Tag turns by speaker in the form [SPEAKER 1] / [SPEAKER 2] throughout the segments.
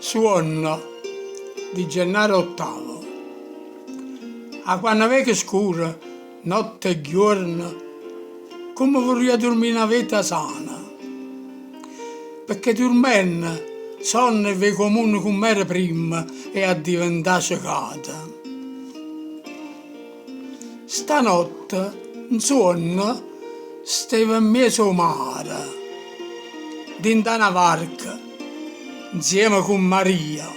[SPEAKER 1] Suonno di Gennaro Ottavo 'A quanno veco scuro, notte e ghiuorno, comme vurria durmì na vita sana. Pecché durmenno sonno e veco 'o munno comm'era primma 'e addiventà cecato. Stanotte 'nsuonno stevo 'mmiezo 'o mare, dint'a na varca, 'nzieme cu Maria.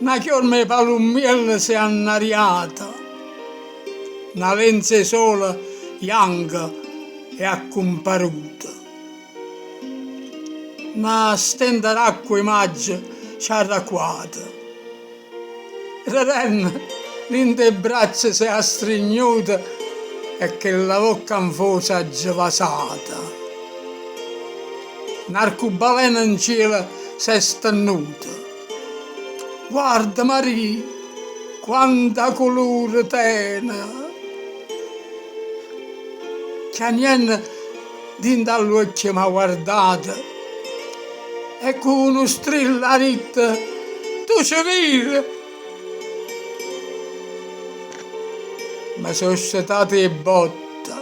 [SPEAKER 1] Na chiorma 'e palummielle s'è annariata, na lenza 'e sole janca è accumparuta. Na stenta d'acqua 'e maggio c'ha arracquato. Redenno, dint' 'e braccia s'è astrignuta e chella vocca 'nfosa aggio vasata. N'arcobaleno 'ncielo s'è stennuto. Guarda, Marì, quanta culure tene! Chiagnenno dint' 'a ll'uocchie m'ha guardato e cu nu strillo ha ditto, Tu ce vire? Me so' scetato 'e botta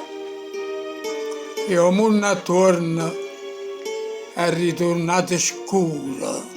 [SPEAKER 1] e 'o munno attuorno è riturnato scuro.